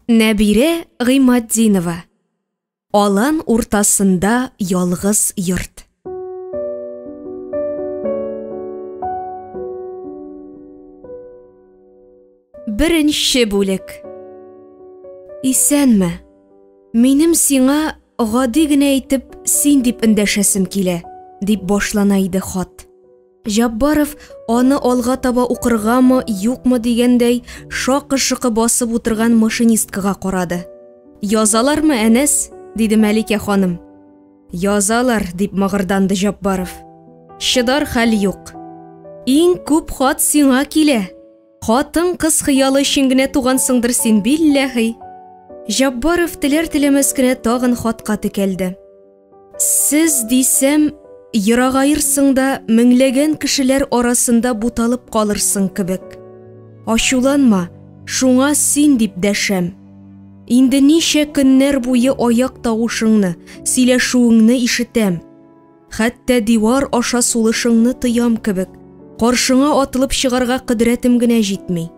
Нәбирә Гыйматдинова. Алан уртасында ялгыз йорт. Беренче бүлек. Исәнме? Минем сиңа гади генә итеп син дип эндәшәсем килә, дип башлана иде хат. Җаббаров аны алга таба укыргамы, юкмы дигәндәй, шакы-шыкы басып утырган машинисткага карады. Язалармы, Әнәс? диде Мәликә ханым. Язалар, дип мыгырданды Җаббаров. Чыдар хәл юк. Иң күп хат сиңа килә. Хатын-кыз хыялы өчен генә тугансыңдыр син, билләһи. Җаббаров теләр-теләмәс кенә тагын хатка текәлде. Сез дисәм, ерагаерсың да меңләгән кешеләр арасында буталып калырсың кебек. Ачуланма, шуңа син дип дәшәм. Инде ничә көннәр буе аяк тавышыңны, сөйләшүеңне ишетәм. Хәтта дивар аша сулышыңны тоям кебек. Каршыңа атылып чыгарга кодрәтем генә җитми.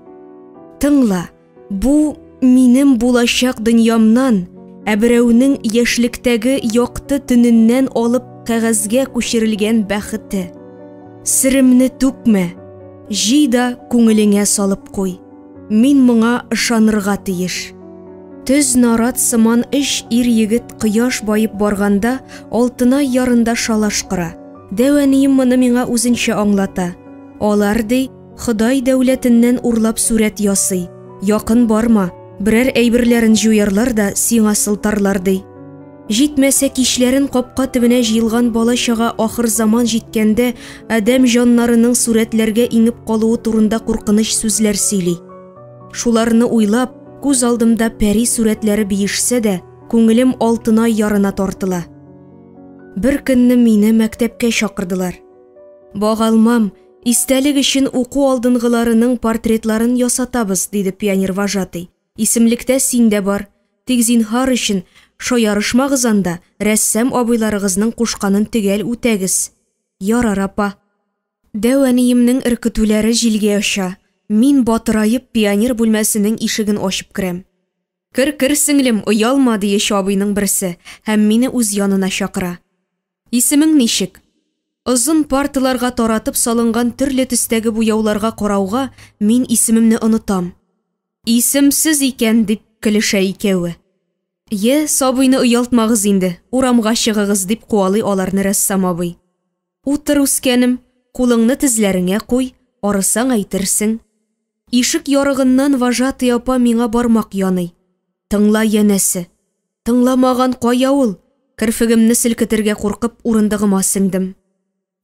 Тыңла, бу минем булачак дөньямнан, ә берәүнең яшьлектәге якты төненнән алып кәгазьгә күчерелгән бәхете. Серемне түкмә, җый да күңелеңә салып куй. Мин моңа ышанырга тиеш. Төз нарат сыман өч ир-егет кояш баеп барганда Алтынай ярында шалаш кора. Дәү әнием моны миңа үзенчә аңлата. Алар, ди, Ходай дәүләтеннән урлап сурәт ясый. Якын барма, берәр әйберләрен җуярлар да сиңа сылтарлар, ди. Җитмәсә, кичләрен капка төбенә җыелган бала-чага ахырзаман җиткәндә адәм җаннарының сурәтләргә иңеп калуы турында куркыныч сүзләр сөйли. Шуларны уйлап, күз алдымда пәри сурәтләре биешсә дә, күңелем Алтынай ярына тартыла. Бер көнне мине мәктәпкә чакырдылар. Багалмам, истәлек өчен уку алдынгыларының портретларын ясатабыз, диде пионервожатый. Исемлектә син дә бар. Тик зинһар өчен, шаярышмагыз анда, рәссам абыйларыгызның кушканын төгәл үтәгез. Ярар, апа. Дәү әниемнең өркетүләре җилгә оча. Мин, батыраеп, пионер бүлмәсенең ишеген ачып керәм. Кер, кер, сеңлем, оялма, ди өч абыйның берсе һәм мине үз янына чакыра. Исемең ничек? Озын парталарга таратып салынган төрле төстәге буяуларга карауга, мин исемемне онытам. Исемсез икән, дип көлешә икәве. Йә, сабыйны оялтмагыз инде, урамга чыгыгыз, дип куалый аларны рәссам абый. Утыр, үскәнем, кулыңны тезләреңә куй, арысаң әйтерсең. Ишек ярыгыннан вожатый апа миңа бармак яный. Тыңла, янәсе. Тыңламаган кая ул? Керфегемне селкетергә куркып, урындыгыма сеңдем.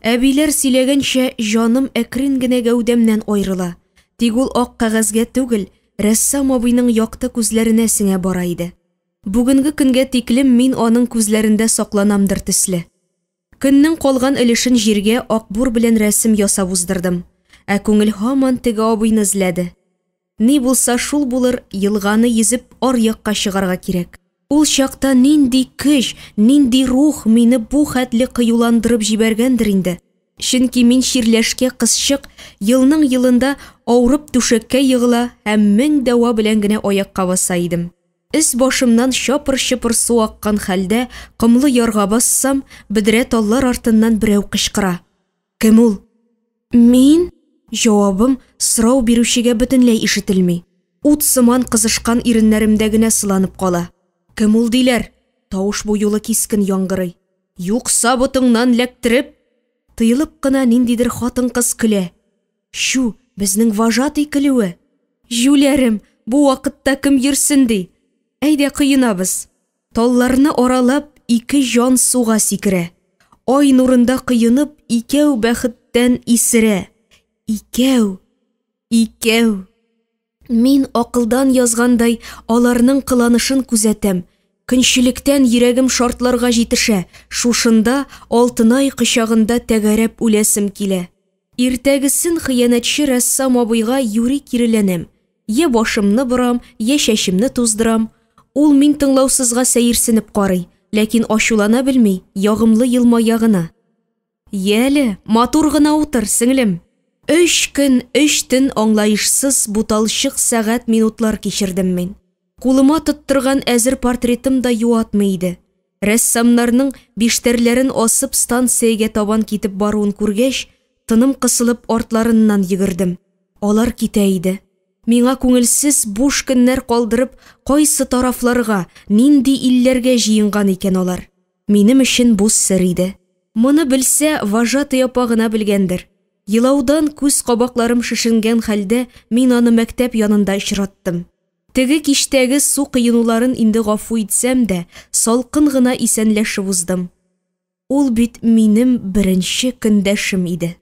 Әбиләр сөйләгәнчә, җаным әкрен генә гәүдәмнән аерыла. Тик ул ак кәгазьгә түгел, рәссам абыйның якты күзләренә сеңә бара иде. Бүгенге көнгә тиклем мин аның күзләрендә сакланамдыр төсле. Көннең калган өлешен җиргә акбур белән рәсем ясап уздырдым. Ә күңел һаман теге абыйны эзләде. Ни булса шул булыр, елганы йөзеп аръякка чыгарга кирәк. Ул чакта нинди көч, нинди рух мине бу хәтле кыюландырып җибәргәндер инде. Чөнки мин чирләшкә кызчык, елның елында авырып түшәккә егыла һәм мең дәва белән генә аякка баса идем. Өс-башымнан чапыр-чопыр су аккан хәлдә комлы ярга бассам, бөдрә таллар артыннан берәү кычкыра. Кем ул? Мин? Җавабым сорау бирүчегә бөтенләй ишетелми. Ут сыман кызышкан иреннәремдә генә сыланып кала. Кем ул диләр? Тавыш бу юлы кискен яңгырый. Юкса ботыңнан ләктереп! Тыелып кына ниндидер хатын-кыз көлә. Чү, безнең вожатый көлүе! Җүләрем, бу вакытта кем йөрсен ди? Әйдә коенабыз. Талларны аралап, ике җан суга сикерә. Ай нурында коенып, икәү бәхеттән исерә. Икәү! Икәү! Мин, акылдан язгандай, аларның кыланышын күзәтәм. Көнчелектән йөрәгем шартларга җитешә, шушында, Алтынай кочагында тәгәрәп үләсем килә. Иртәгесен хыянәтче рәссам абыйга юри киреләнәм. Йә башымны борам, йә чәчемне туздырам. Ул мин тыңлаусызга сәерсенеп карый, ләкин ачулана белми, ягымлы елмая гына. Яле, матур гына утыр, сеңлем. Өч көн, өч төн аңлаешсыз буталчык сәгать-минутлар кичердем мин. Кулыма тоттырган әзер портретым да юатмый иде. Рәссамнарның биштәрләрен асып станциягә табан китеп баруын күргәч, тыным кысылып артларыннан йөгердем. Алар китә иде. Миңа күңелсез буш көннәр калдырып, кайсы тарафларга, нинди илләргә җыенган икән алар? Минем өчен бу сер иде. Моны белсә, вожатый апа гына белгәндер. Елаудан күз кабакларым шешенгән хәлдә мин аны мәктәп янында очраттым. Теге кичтәге су коенуларын инде гафу итсәм дә, салкын гына исәнләшеп уздым. Ул бит минем беренче көндәшем иде.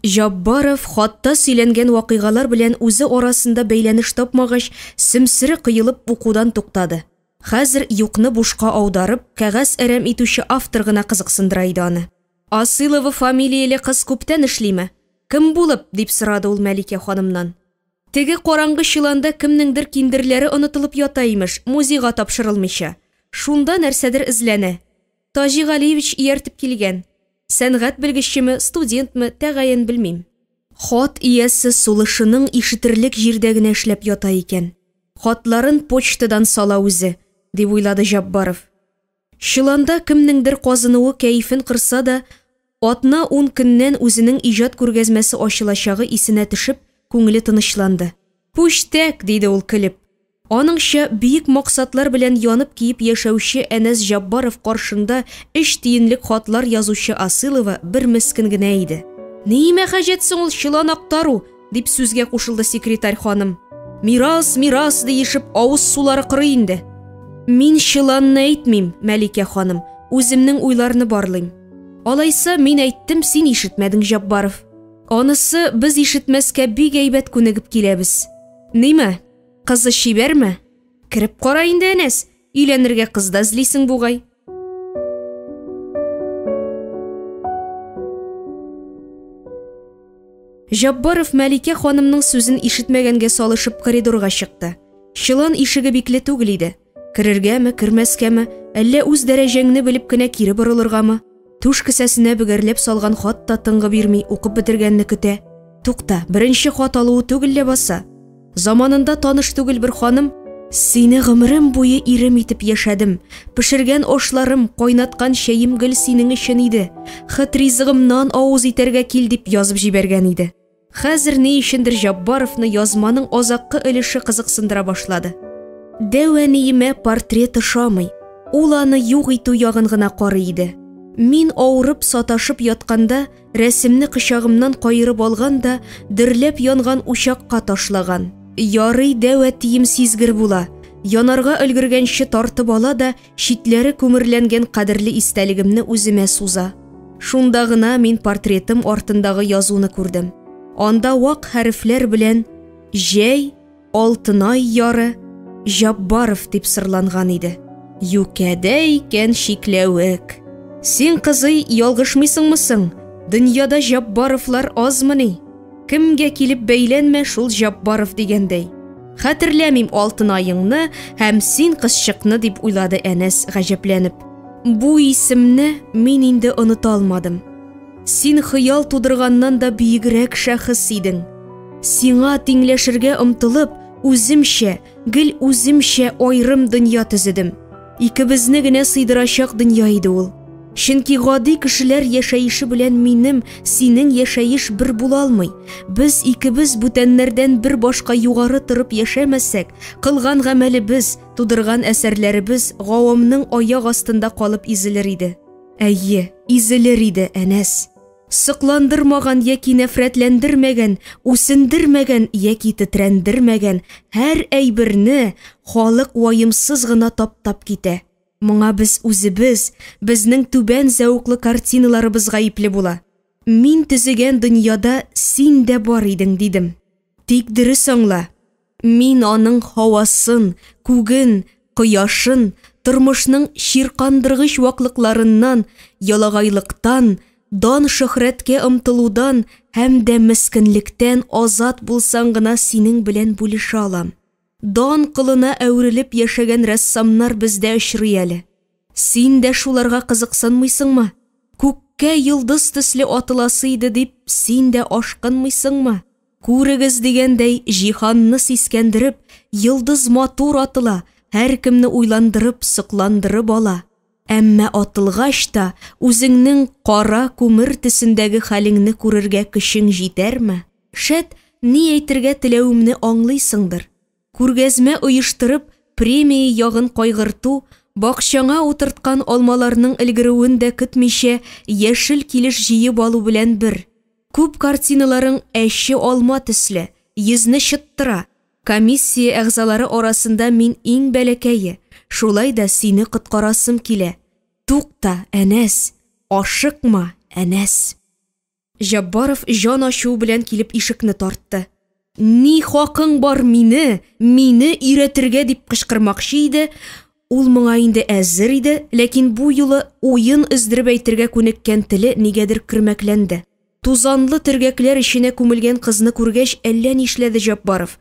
Җаббаров хатта сөйләнгән вакыйгалар белән үзе арасында бәйләнеш тапмагач, сөмсере коелып укудан туктады. Хәзер юкны бушка аударып, кәгазь әрәм итүче автор гына кызыксындыра иде аны. Асылова фамилияле кыз күптән эшлиме? Кем булып? дип сорады ул Мәликә ханымнан. Теге караңгы чоланда кемнеңдер киндерләре онытылып ята, имеш, музейга тапшырылмыйча. Шунда нәрсәдер эзләнә. Таҗи Галиевич ияртеп килгән. Сәнгать белгечеме, студентмы, тәгаен белмим. Хат иясе сулышының ишетерлек җирдә генә эшләп ята икән. Хатларын почтадан сала үзе, дип уйлады Җаббаров. Чоланда кемнеңдер казынуы кәефен кырса да, атна-ун көннән үзенең иҗат күргәзмәсе ачылачагы исенә төшеп, күңеле тынычланды. Пүчтәк, диде ул көлеп. Аныңча, биек максатлар белән янып-көеп яшәүче Әнәс Җаббаров каршында өч тиенлек хатлар язучы Асылова бер мескен генә иде. Ниемә хаҗәт соң ул чолан актару? дип сүзгә кушылды секретарь ханым. Мирас, мирас диешеп авыз сулары корый инде. Мин чоланны әйтмим, Мәликә ханым, үземнең уйларны барлыйм. Алайса, мин әйттем, син ишетмәдең, Җаббаров. Анысы без ишетмәскә бик әйбәт күнегеп киләбез. Ниме? Кызы чибәрме? Кереп кара инде, Әнәс, өйләнергә кыз да эзлисең бугай. Җаббаров Мәликә ханымның сүзен ишетмәгәнгә салышып коридорга чыкты. Чолан ишеге бикле түгел иде. Керергәме, кермәскәме, әллә үз дәрәҗәңне белеп кенә кире борылыргамы? Түш кесәсенә бөгәрләп салган хат та тынгы бирми, укып бетергәнне көтә. Тукта, беренче хат алуы түгел ләбаса. Заманында таныш түгел бер ханым, Сине гомерем буе ирем итеп яшәдем. Пешергән ашларым, кайнаткан чәем гел синең өчен иде. Хет ризыгымнан авыз итәргә кил дип язып җибәргән иде. Хәзер ни өчендер Җаббаровны язманың азаккы өлеше кызыксындыра башлады. Дәү әниемә портрет ошамый. Ул аны юк итү ягын гына карый иде. Мин авырып, саташып ятканда, Рәсемне кочагымнан каерып алган да, дөрләп янган учакка ташлаган. Ярый дәү әтием сизгер була, янарга өлгергәнче тартып ала да, читләре күмерләнгән кадерле истәлегемне үземә суза. Шунда гына мин портретым артындагы язуны күрдем. Анда вак хәрефләр белән Җәй Алтынай яры Җаббаров дип сырланган иде. Юкәдә икән чикләвек. Син, кызый, ялгышмыйсыңмы соң? Дөньяда Җаббаровлар азмыни? Кемгә килеп бәйләнмә, шул Җаббаров дигәндәй. Хәтерләмим Алтынаеңны һәм син кызчыкны, дип уйлады Әнәс гаҗәпләнеп. Бу исемне мин инде оныта алмадым. Син хыял тудырганнан да биегрәк шәхес идең. Сиңа тиңләшергә омтылып, үземчә, гел үземчә аерым дөнья төзедем. Икебезне генә сыйдырачак дөнья иде ул. Чөнки гади кешеләр яшәеше белән минем, синең яшәеш бер була алмый. Без икебез бүтәннәрдән бер башка югары торып яшәмәсәк, кылган гамәлебез, тудырган әсәрләребез гавамның аяк астында калып изелер иде. Әйе, изелер иде, Әнәс. Сокландырмаган яки нәфрәтләндермәгән, үсендермәгән яки тетрәндермәгән һәр әйберне халык ваемсыз гына таптап китә. Моңа без үзебез, безнең түбән зәвыклы картиналарыбыз гаепле була. Мин төзегән дөньяда син дә бар идең, дидем. Тик дөрес аңла, мин аның һавасын, күген, кояшын, тормышның чиркандыргыч ваклыкларыннан, ялагайлыктан, дан-шөһрәткә омтылудан һәм дә мескенлектән азат булсаң гына синең белән бүлешә алам. Дан колына әверелеп яшәгән рәссамнар бездә очрый әле. Син дә шуларга кызыксынмыйсыңмы? Күккә йолдыз төсле атыласы иде дип, син дә ашкынмыйсыңмы? Күрегез дигәндәй, җиһанны сискәндереп, йолдыз матур атыла, һәркемне уйландырып, сокландырып ала. Әмма атылгач та үзеңнең кара күмер төсендәге хәлеңне күрергә көчең җитәрме? Шәт, ни әйтергә теләвемне аңлыйсыңдыр. Күргәзмә оештырып, премия ягын кайгырту, бакчаңа утырткан алмаларның өлгерүен дә көтмичә, яшел килеш җыеп алу белән бер. Күп картиналарың әче алма төсле, йөзне чыттыра. Комиссия әгъзалары арасында мин иң бәләкәе, шулай да сине коткарасым килә. Тукта, Әнәс, ашыкма, Әнәс. Җаббаров җан ачуы белән килеп ишекне тартты. Ни хакың бар мине, мине өйрәтергә дип кычкырмакчы иде. Ул моңа инде әзер иде, ләкин бу юлы уен өздереп әйтергә күнеккән теле нигәдер көрмәкләнде. Тузанлы төргәкләр эченә күмелгән кызны күргәч, әллә нишләде Җаббаров.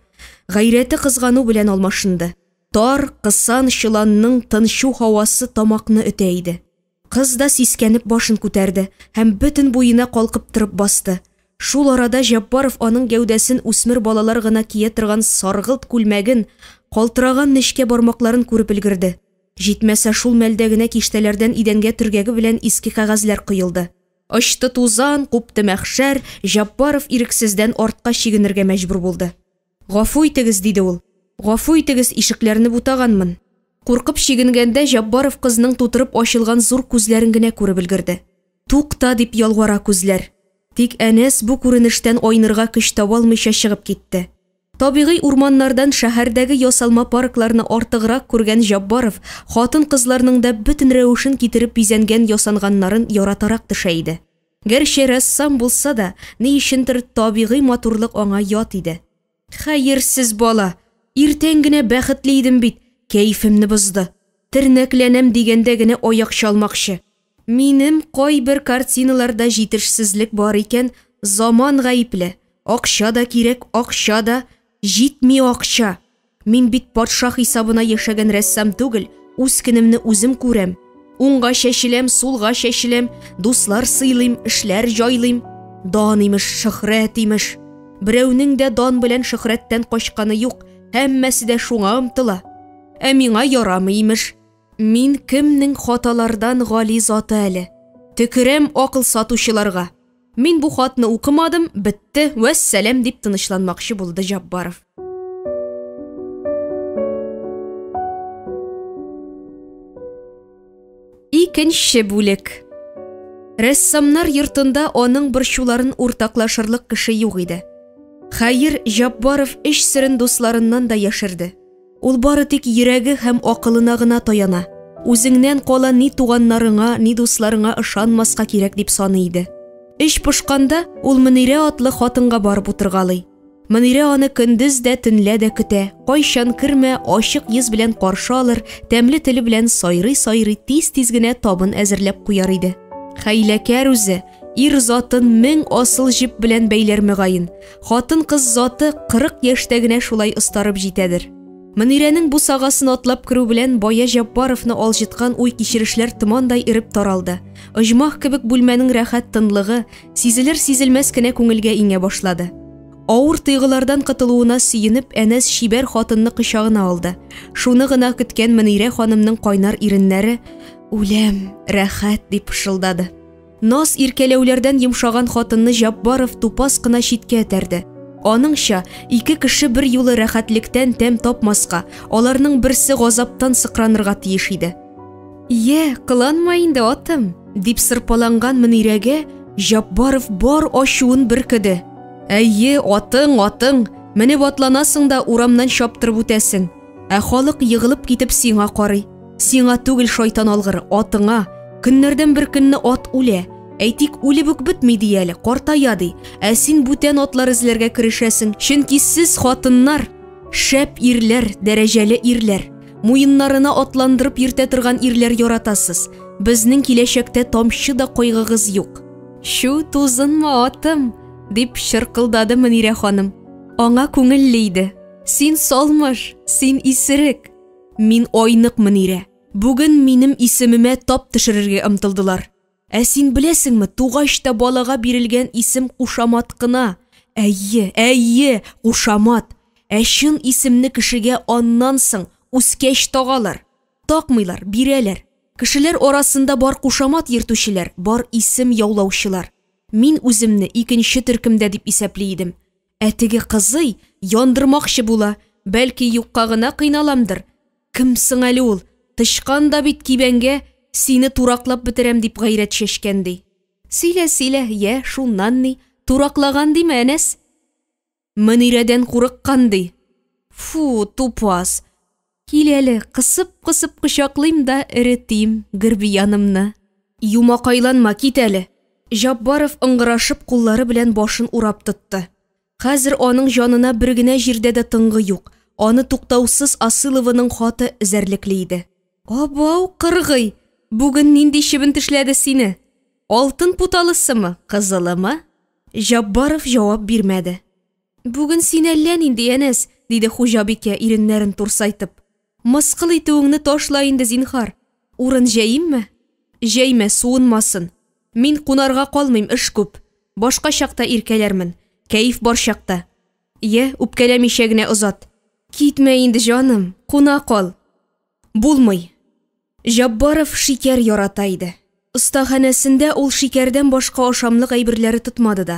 Гайрәте кызгану белән алмашынды. Тар, кысан чоланның тынчу һавасы тамакны өтә иде. Кыз да сискәнеп башын күтәрде һәм бөтен буена калкып торып басты. Шул арада Җаббаров аның гәүдәсен үсмер балалар гына кия торган саргылт күлмәген, калтыраган нечкә бармакларын күреп өлгерде. Җитмәсә, шул мәлдә генә киштәләрдән идәнгә төргәге белән иске кәгазьләр коелды. Очты тузан, купты мәхшәр, Җаббаров ирексездән артка чигенергә мәҗбүр булды. Гафу итегез, диде ул. Гафу итегез, ишекләрне бутаганмын. Куркып чигенгәндә Җаббаров кызның тутырып ачылган зур күзләрен генә күреп өлгерде. Тукта, дип ялвара күзләр. Тик Әнәс бу күренештән айнырга көч таба алмыйча чыгып китте. Табигый урманнардан шәһәрдәге ясалма паркларны артыграк күргән Җаббаров хатын-кызларның да бөтен рәвешен китереп бизәнгән ясанганнарын яратарак төшә иде. Гәрчә рәссам булса да, ни өчендер табигый матурлык аңа ят иде. Хәерсез бала! Иртән генә бәхетле идем бит, кәефемне бозды. Тернәкләнәм дигәндә генә аяк чалмакчы. Минем кайбер картиналарда җитешсезлек бар икән, заман гаепле. Акча да кирәк, акча да, җитми акча. Мин бит патша хисабына яшәгән рәссам түгел, үз көнемне үзем күрәм. Уңга чәчеләм, сулга чәчеләм, дуслар сыйлыйм, эшләр җайлыйм. Дан имеш, шөхрәт имеш. Берәүнең дә дан белән шөхрәттән качканы юк, һәммәсе дә шуңа омтыла. Ә миңа ярамый имеш. Мин кемнең хаталардан гали заты әле? Төкерәм акыл сатучыларга. Мин бу хатны укымадым, бетте, вәссәлам дип тынычланмакчы булды Җаббаров. Икенче бүлек. Рәссамнар йортында аның борчуларын уртаклашырлык кеше юк иде. Хәер, Җаббаров эч серен дусларыннан да яшерде. Ул бары тик йөрәге һәм акылына гына таяна. Үзеңнән кала ни туганнарыңа, ни дусларыңа ышанмаска кирәк дип саный иде. Эч пошканда ул Мөнирә атлы хатынга барып утыргалый. Мөнирә аны көндез дә, төнлә дә көтә. Кайчан кермә, ачык йөз белән каршы алыр, тәмле теле белән сайрый-сайрый тиз-тиз генә табын әзерләп куяр иде. Хәйләкәр үзе, ир затын мең асыл җеп белән бәйләр мөгаен. Хатын-кыз заты 40 яшьтә генә шулай остарып җитәдер. Мөнирәнең бусагасын атлап керү белән бая Җаббаровны алҗыткан уй-кичерешләр томандай эреп таралды. Оҗмах кебек бүлмәнең рәхәт тынлыгы сизелер-сизелмәс кенә күңелгә иңә башлады. Авыр тойгылардан котылуына сөенеп, Әнәс чибәр хатынны кочагына алды. Шуны гына көткән Мөнирә ханымның кайнар иреннәре «Үләм, рәхәт» дип пышылдады. Наз иркәләүләрдән йомшаган хатынны Җаббаров тупас кына читкә этәрде. Аныңча, ике кеше бер юлы рәхәтлектән тәм тапмаска, аларның берсе газаптан сыкранырга тиеш иде. Йә, кыланма инде, атым, дип сырпаланган Мөнирәгә Җаббаров бар ачуын бөркеде. Әйе, атың, атың, менеп атланасың да урамнан чаптырып үтәсең. Ә халык егылып китеп сиңа карый. Сиңа түгел, шайтан алгыры, атыңа. Көннәрдән бер көнне ат үлә. Әйтик, үлеп үк бетми ди әле, картая ди. Ә син бүтән атлар эзләргә керешәсең. Чөнки сез хатыннар, шәп ирләр, дәрәҗәле ирләр. Муеннарына атландырып йөртә торган ирләр яратасыз. Безнең киләчәктә тамчы да кайгыгыз юк. Чү, тузынма, атым, дип чыркылдады Мөнирә ханым. Аңа күңелле иде. Син салмыш, син исерек. Мин айнык Мөнирә. Бүген минем исемемә тап төшерергә омтылдылар. Ә син беләсеңме, тугач та балага бирелгән исем кушамат кына. Әйе, әйе, кушамат. Ә чын исемне кешегә аннан соң, үскәч тагалар. Такмыйлар, бирәләр. Кешеләр арасында бар кушамат йөртүчеләр, бар исем яулаучылар. Мин үземне икенче төркемдә дип исәпли идем. Ә теге кызый яндырмакчы була, бәлки юкка гына кыйналамдыр. Кем соң әле ул? Тычкан да бит кибәнгә сине тураклап бетерәм дип гайрәт чәчкән ди. Сөйлә, сөйлә, йә, шуннан ни? Тураклаган диме, Әнәс? Мөнирәдән курыккан ди. Фу, тупас. Кил әле, кысып-кысып кочаклыйм да эретим Гөрбиянымны. Юмакайланма, кит әле. Җаббаров ыңгырашып куллары белән башын урап тотты. Хәзер аның җанына бер генә җирдә дә тынгы юк, аны туктаусыз Асылованың хаты эзәрлекли иде. Абау, кыргый! Бүген нинди чебен тешләде сине? Алтын путалысымы, кызылымы? Җаббаров җавап бирмәде. Бүген син әллә нинди, Әнәс, диде хуҗабикә, иреннәрен турсайтып. Мыскыл итүеңне ташла инде, зинһар. Урын җәимме? Җәймә, суынмасын. Мин кунарга калмыйм, эш күп. Башка чакта иркәләрмен. Кәеф бар чакта. Йә, үпкәләмичә генә озат. Китмә инде, җаным, куна кал. Булмый. Җаббаров шикәр ярата иде. Остаханәсендә ул шикәрдән башка ашамлык әйберләре тотмады да.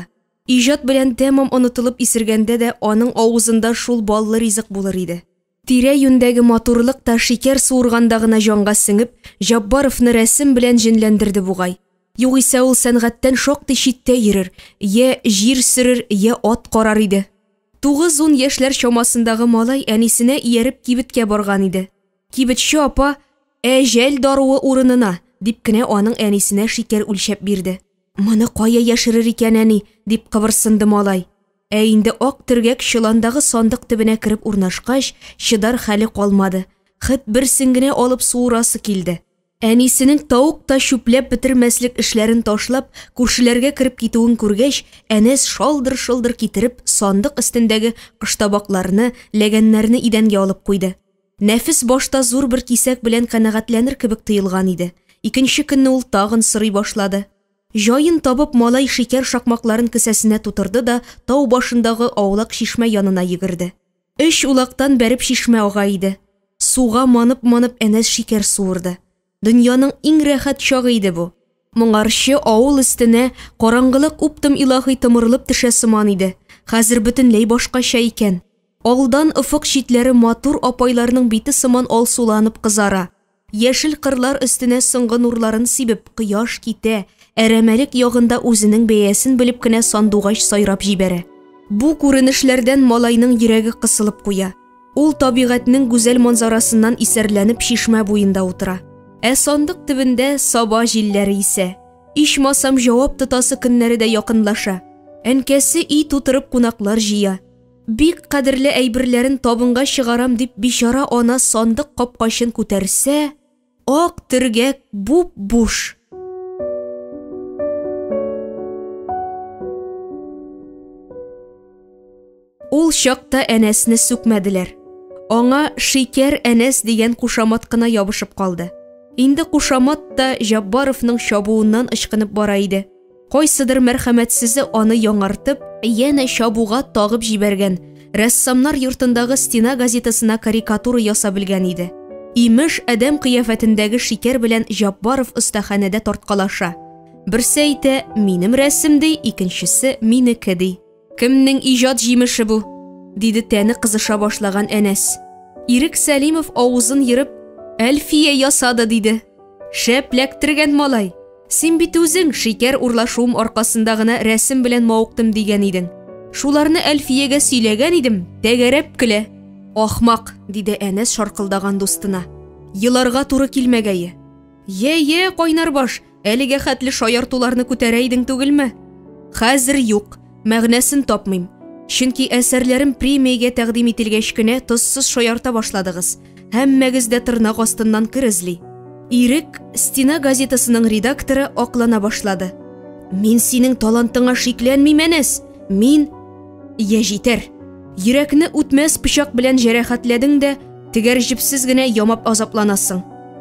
Иҗат белән тәмам онытылып исергәндә дә аның авызында шул баллы ризык булыр иде. Тирә-юньдәге матурлык та шикәр суырганда гына җанга сеңеп, Җаббаровны рәсем белән җенләндерде бугай. Югыйсә ул сәнгатьтән шактый читтә йөрер, йә җир сөрер, йә ат карар иде. Тугыз-ун яшьләр чамасындагы малай әнисенә ияреп кибеткә барган иде. Кибетче апа, Әҗәл даруы урынына, дип кенә аның әнисенә шикәр үлчәп бирде. Моны кая яшерер икән әни, дип кыбырсынды малай. Ә инде ак төргәк чоландагы сандык төбенә кереп урнашкач, чыдар хәле калмады. Хет берсен генә алып суырасы килде. Әнисенең тавык та чүпләп бетермәслек эшләрен ташлап, күршеләргә кереп китүен күргәч, Әнәс шалдыр-шолдыр китереп, сандык өстендәге коштабакларны, ләгәннәрне идәнгә алып куйды. Нәфес башта зур бер кисәк белән канәгатьләнер кебек тоелган иде. Икенче көнне ул тагын сорый башлады. Җаен табып, малай шикәр шакмакларын кесәсенә тутырды да тау башындагы аулак чишмә янына йөгерде. Өч улактан бәреп чишмә ага иде. Суга манып-манып Әнәс шикәр суырды. Дөньяның иң рәхәт чагы иде бу. Моңарчы авыл өстенә караңгылык уптым илаһи томырылып төшә сыман иде. Хәзер бөтенләй башкача икән. Алдан офык читләре матур апайларның бите сыман алсуланып кызара. Яшел кырлар өстенә соңгы нурларын сибеп, кояш китә, әрәмәлек ягында үзенең бәясен белеп кенә сандугач сайрап җибәрә. Бу күренешләрдән малайның йөрәге кысылып куя. Ул табигатьнең гүзәл манзарасыннан исәрләнеп чишмә буенда утыра. Ә сандык төбендә саба җилләре исә. Ичмасам җавап тотасы көннәре дә якынлаша. Әнкәсе өй тутырып кунаклар җыя. Бик кадерле әйберләрен табынга чыгарам дип бичара ана сандык капкачын күтәрсә, ак төргәк буп-буш. Ул чакта Әнәсне сүкмәделәр. Аңа Шикәр Әнәс дигән кушамат кына ябышып калды. Инде кушамат та Җаббаровның чабуыннан ычкынып бара иде. Кайсыдыр мәрхәмәтсезе аны яңартып, янә чабуга тагып җибәргән, рәссамнар йортындагы стена газетасына карикатура ясап белгән иде. Имеш, адәм кыяфәтендәге шикәр белән Җаббаров остаханәдә тарткалаша. Берсе әйтә, минем рәсем ди, икенчесе минеке ди. Кемнең иҗат җимеше бу? диде тәне кызыша башлаган Әнәс. Ирек Сәлимов авызын ерып, Әлфия ясады диде. Шәп ләктергән малай. Син бит үзең шикәр урлашуым аркасында гына рәсем белән мавыктым дигән идең. Шуларны Әлфиягә сөйләгән идем, тәгәрәп көлә. Ахмак, диде Әнәс шаркылдаган дустына. Еларга туры килмәгәе. Йә-йә, кайнар баш, әлегә хәтле шаяртуларны күтәрә идең түгелме? Хәзер юк, мәгънәсен тапмыйм. Чөнки әсәрләрем премиягә тәкъдим ителгәч кенә тозсыз шаярта башладыгыз. Һәммәгез дә тырнак астыннан кер эзли. Ирек, стена газетасының редакторы, аклана башлады. Мин синең талантыңа шикләнмим, Әнәс. Мин Я җитәр. Йөрәкне үтмәс пычак белән җәрәхәтләдең дә, тегәр җепсез генә ямап азапланасың.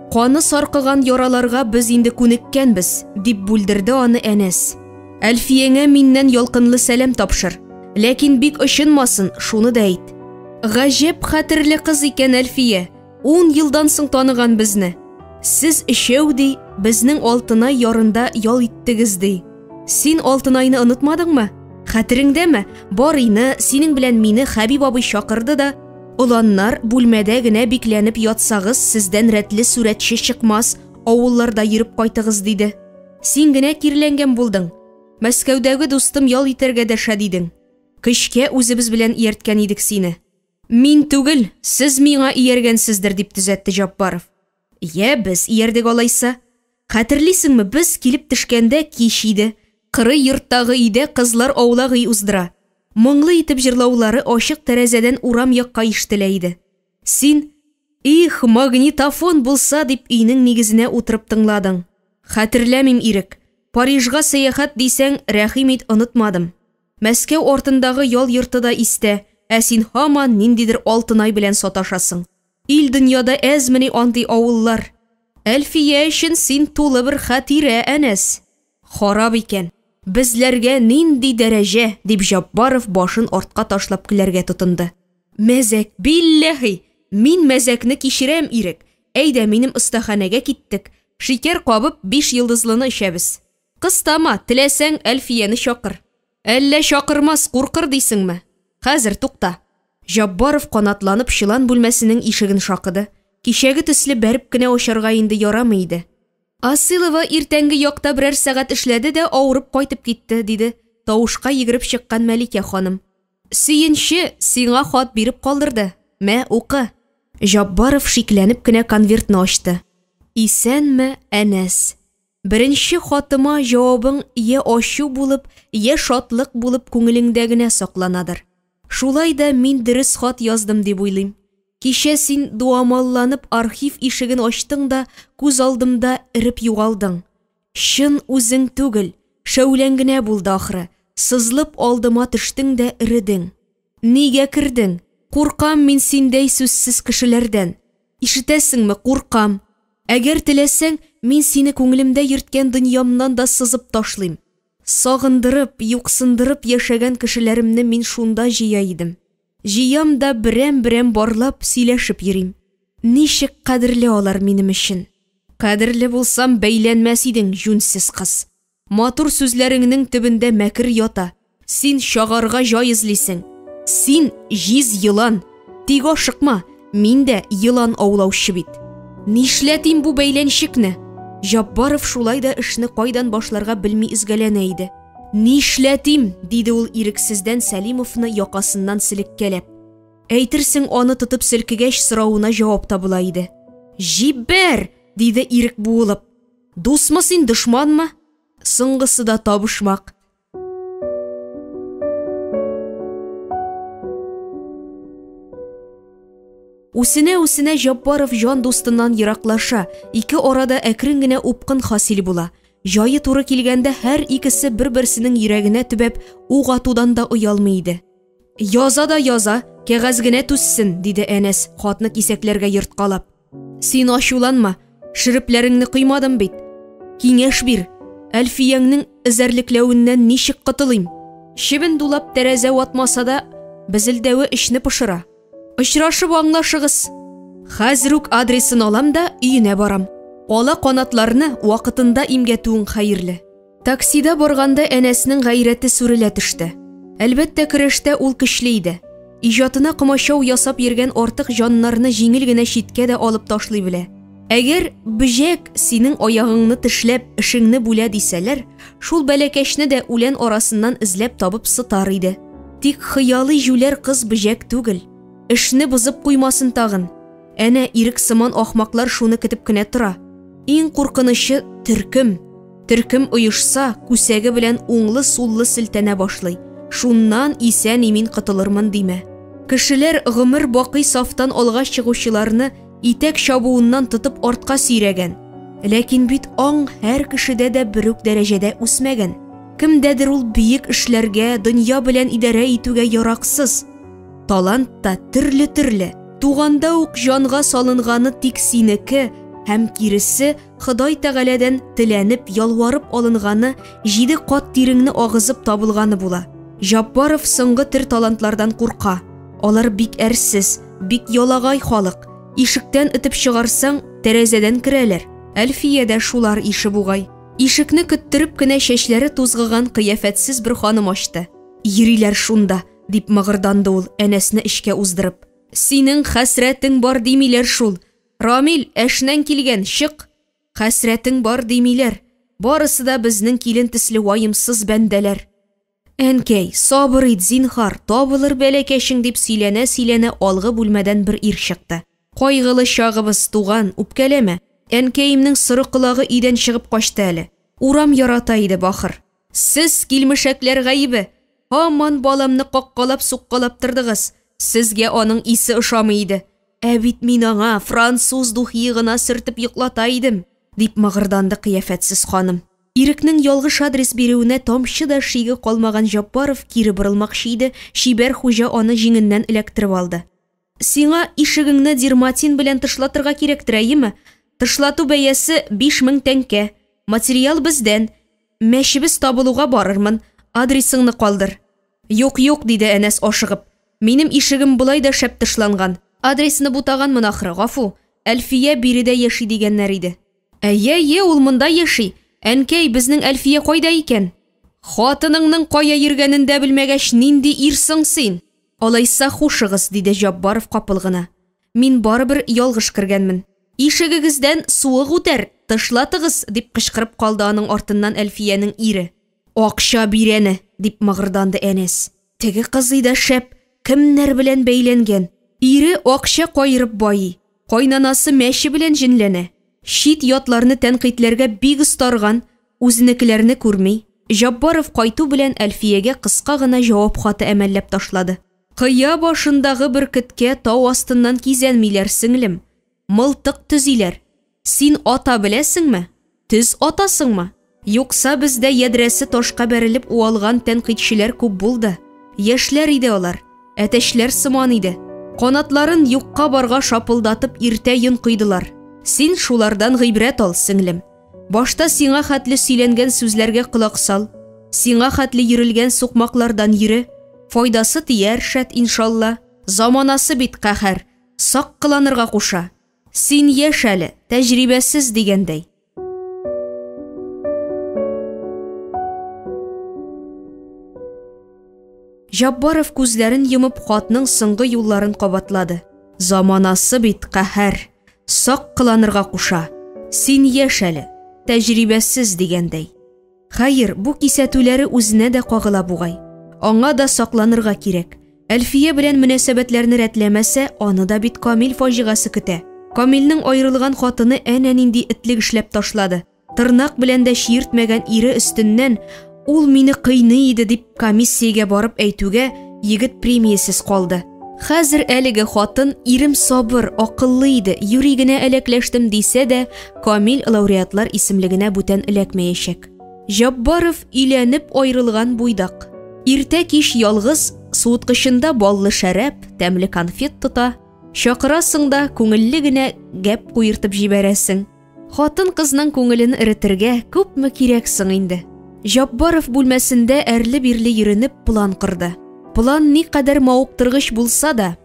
Каны саркыган яраларга без инде күнеккәнбез, дип бүлдерде аны Әнәс. Әлфиеңә миннән ялкынлы сәлам тапшыр. Ләкин бик очынмасын, шуны да әйт. Гаҗәп хәтерле кыз икән Әлфия. Ун елдан соң таныган безне. Сез өчәү, ди, безнең Алтынай ярында ял иттегез, ди. Син Алтынайны онытмадыңмы? Хәтереңдәме, Барыйны, синең белән мине Хәбиб абый чакырды да, Оланнар, бүлмәдә генә бикләнеп ятсагыз, сездән рәтле сурәтче чыкмас, авылларда йөреп кайтыгыз, диде. Син генә киреләнгән булдың. Мәскәүдәге дустым ял итәргә дәшә, дидең. Көчкә үзебез белән иярткән идек сине. Мин түгел, сез миңа ияргәнсездер, дип төзәтте Җаббаров. Йә, без иярдек алайса. Хәтерлисеңме, без килеп төшкәндә кич иде. Кырый йорттагы өйдә кызлар аулак өй уздыра. Моңлы итеп җырлаулары ачык тәрәзәдән урам якка ишетелә иде. Син, Их, магнитофон булса, дип өйнең нигезенә утырып тыңладың. Хәтерләмим, Ирек. Парижга сәяхәт дисәң, рәхим ит, онытмадым. Мәскәү артындагы ял йорты да истә, ә син һаман ниндидер Алтынай белән саташасың. Ил дөньяда әзмени андый авыллар? Әлфия өчен син тулы бер хатирә, Әнәс. Харап икән. Безләргә нинди дәрәҗә, дип Җаббаров башын артка ташлап көләргә тотынды. Мәзәк, билләһи! Мин мәзәкне кичерәм, Ирек. Әйдә, минем остаханәгә киттек. Шикәр кабып, биш йолдызлыны эчәбез. Кыстама, теләсәң, Әлфияне чакыр. Әллә чакырмас, куркыр дисеңме? Хәзер, тукта. Җаббаров канатланып чолан бүлмәсенең ишеген шакыды. Кичәге төсле бәреп кенә ачарга инде ярамый иде. Асылова иртәнге якта берәр сәгать эшләде дә авырып кайтып китте, диде тавышка йөгереп чыккан Мәликә ханым. Сөенче, сиңа хат биреп калдырды. Мә, укы. Җаббаров шикләнеп кенә конвертны ачты. Исәнме, Әнәс. Беренче хатыма җавабың йә ачу булып, йә шатлык булып күңелеңдә генә сакланадыр. Шулай да мин дөрес хат яздым дип уйлыйм. Кичә син дуамалланып архив ишеген ачтың да күз алдымда эреп югалдың. Чын үзең түгел, шәүләң генә булды ахры, сызылып алдыма төштең дә эредең. Нигә кердең? Куркам мин синдәй сүзсез кешеләрдән. Ишетәсеңме, куркам. Әгәр теләсәң, мин сине күңелемдә йөрткән дөньямнан да сызып ташлыйм. Сагындырып, юксындырып яшәгән кешеләремне мин шунда җыя идем. Җыям да берәм-берәм барлап, сөйләшеп йөрим. Ничек кадерле алар минем өчен. Кадерле булсам, бәйләнмәс идең, җүнсез кыз. Матур сүзләреңнең төбендә мәкер ята. Син чагарга җай эзлисең. Син җиз елан. Тик ашыкма, мин дә елан аулаучы бит. Нишләтим бу бәйләнчекне? Җаббаров шулай да эшне кайдан башларга белми өзгәләнә иде. Нишләтим? диде ул ирексездән Сәлимовны якасыннан селеккәләп. Әйтерсең, аны тотып селкегәч соравына җавап табыла иде. Җибәр! диде Ирек буылып. Дусмы син, дошманмы? Соңгысы да табышмак. Үсенә-үсенә Җаббаров җан дустыннан ераклаша, ике арада әкрен генә упкын хасил була. Җае туры килгәндә һәр икесе бер-берсенең йөрәгенә төбәп ук атудан да оялмый иде. Яза да яза, кәгазь генә түзсен, диде Әнәс, хатны кисәкләргә ерткалап. Син ачуланма, шөрепләреңне коймадым бит. Киңәш бир. Әлфияңнең эзәрлекләвеннән ничек котылыйм? Чебен дулап тәрәзә ватмаса да, безелдәве эчне пошыра. Очрашып аңлашыгыз. Хәзер үк адресын алам да өенә барам. Ала канатларны вакытында имгәтүең хәерле. Таксида барганда Әнәснең гайрәте сүрелә төште. Әлбәттә, көрәштә ул көчле иде. Иҗатына комачау ясап йөргән артык җаннарны җиңел генә читкә дә алып ташлый белә. Әгәр бөҗәк синең аягыңны тешләп, эшеңне бүлә дисәләр, шул бәләкәчне дә үлән арасыннан эзләп табып сытар иде. Тик хыялый җүләр кыз бөҗәк түгел. Эшне бозып куймасын тагын. Әнә Ирек сыман ахмаклар шуны көтеп кенә тора. Иң куркынычы төркем. Төркем оешса, күсәге белән уңлы-суллы селтәнә башлый. Шуннан исән-имин котылырмын димә. Кешеләр гомер бакый сафтан алга чыгучыларны итәк чабуыннан тотып артка сөйрәгән. Ләкин бит аң һәр кешедә дә бер үк дәрәҗәдә үсмәгән. Кемдәдер ул бөек эшләргә, дөнья белән идарә итүгә яраксыз. Талант та төрле-төрле. Туганда ук җанга салынганы тик синеке һәм киресе Ходай Тәгаләдән теләнеп, ялварып алынганы, җиде кат тиреңне агызып табылганы була. Җаббаров соңгы төр талантлардан курка. Алар бик әрсез, бик ялагай халык. Ишектән этеп чыгарсаң, тәрәзәдән керәләр. Әлфия дә шулар ише бугай. Ишекне көттереп кенә чәчләре тузгыган кыяфәтсез бер ханым ачты. Йөриләр шунда, дип мыгырданды ул, Әнәсне эчкә уздырып. Синең хәсрәтең бар димиләр шул. Рамил, әшнәң килгән, чык. Хәсрәтең бар димиләр. Барысы да безнең килен төсле ваемсыз бәндәләр. Әнкәй, сабыр ит, зинһар, табылыр бәләкәчең, дип сөйләнә-сөйләнә алгы бүлмәдән бер ир чыкты. Кайгылы чагыбыз, туган, үпкәләмә. Әнкәемнең соры колагы өйдән чыгып качты әле. Урам ярата иде, бахыр. Сез, килмешәкләр гаебе! Һаман баламны каккалап-суккалап тордыгыз. Сезгә аның исе ошамый иде. Ә бит мин аңа француз духие гына сөртеп йоклата идем, дип мыгырданды кыяфәтсез ханым. Ирекнең ялгыш адрес бирүенә тамчы да шиге калмаган Җаббаров кире борылмакчы иде, чибәр хуҗа аны җиңеннән эләктереп алды. Сиңа ишегеңне дерматин белән тышлатырга кирәктер, әйеме? Тышлату бәясе 5000 тәңкә. Материал бездән. Мәчебез табылуга барырмын. Адресыңны калдыр. Юк, юк, диде Әнәс ашыгып. Минем ишегем болай да шәп тышланган. Адресны бутаганмын ахры, гафу. Әлфия биредә яши дигәннәр иде. Әйе, әйе, ул монда яши. Әнкәй, безнең Әлфия кайда икән? Хатыныңның кая йөргәнен дә белмәгәч, нинди ир соң син? Алайса хушыгыз, диде Җаббаров капыл гына. Мин барыбер ялгыш кергәнмен. Ишегегездән суык үтәр, тышлатыгыз, дип кычкырып калды аның артыннан Әлфиянең ире. Акча бирәне, дип мыгырданды Әнәс. Теге кызый да шәп, кемнәр белән бәйләнгән. Ире акча каерып байый, кайнанасы мәче белән җенләнә. Чит ятларны тәнкыйтьләргә бик остарган, үзенекеләрне күрми. Җаббаров кайту белән Әлфиягә кыска гына җавап хаты әмәлләп ташлады. Кыя башындагы бөркеткә тау астыннан кизәнмиләр, сеңлем. Мылтык төзиләр. Син ата беләсеңме? Төз атасыңмы? Юкса бездә ядрәсе ташка бәрелеп уалган тәнкыйтьчеләр күп булды. Яшьләр иде алар, әтәчләр сыман иде. Канатларын юкка барга шапылдатып иртә йон койдылар. Син шулардан гыйбрәт ал, сеңлем. Башта сиңа хәтле сөйләнгән сүзләргә колак сал. Сиңа хәтле йөрелгән сукмаклардан йөре. Файдасы тияр, шәт, иншалла. Заманасы бит каһәр, сак кыланырга куша. Син яшь әле, тәҗрибәсез дигәндәй. Җаббаров күзләрен йомып хатның соңгы юлларын кабатлады. Заманасы бит каһәр, сак кыланырга куша. Син яшь әле, тәҗрибәсез дигәндәй. Хәер, бу кисәтүләре үзенә дә кагыла бугай. Аңа да сакланырга кирәк. Әлфия белән мөнәсәбәтләрне рәтләмәсә, аны да бит Камил фаҗигасе көтә. Камилнең аерылган хатыны әнә нинди этлек эшләп ташлады. Тырнак белән дә чиертмәгән ире өстеннән ул мине кыйный иде дип комиссиягә барып әйтүгә, егет премиясез калды. Хәзер әлеге хатын ирем сабыр, акыллы иде, юри генә әләкләштем дисә дә, Камил лауреатлар исемлегенә бүтән эләкмәячәк. Җаббаров өйләнеп аерылган буйдак. Иртә-кич ялгыз, суыткычында баллы шәраб, тәмле конфет тота. Чакырасың да, күңелле генә гәп куертып җибәрәсең. Хатын-кызның күңелен эретергә күпме кирәк соң инде? Җаббаров бүлмәсендә әрле-бирле йөренеп план корды. План никадәр мавыктыргыч булса да,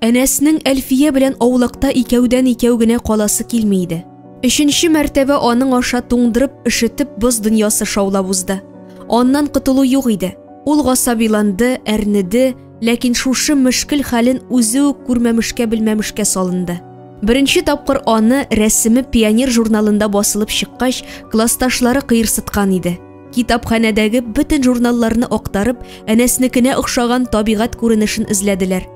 Әнәснең Әлфия белән аулакта икәүдән-икәү генә каласы килми иде. Өченче мәртәбә аның аша туңдырып, өшетеп боз дөньясы шаулап узды. Аннан котылу юк иде. Ул гасабиланды, әрнеде, ләкин шушы мөшкел хәлен үзе үк күрмәмешкә-белмәмешкә салынды. Беренче тапкыр аны рәсеме Пионер журналында басылып чыккач, классташлары кыерсыткан иде. Китапханәдәге бөтен журналларны актарып, Әнәснекенә охшаган табигать күренешен эзләделәр.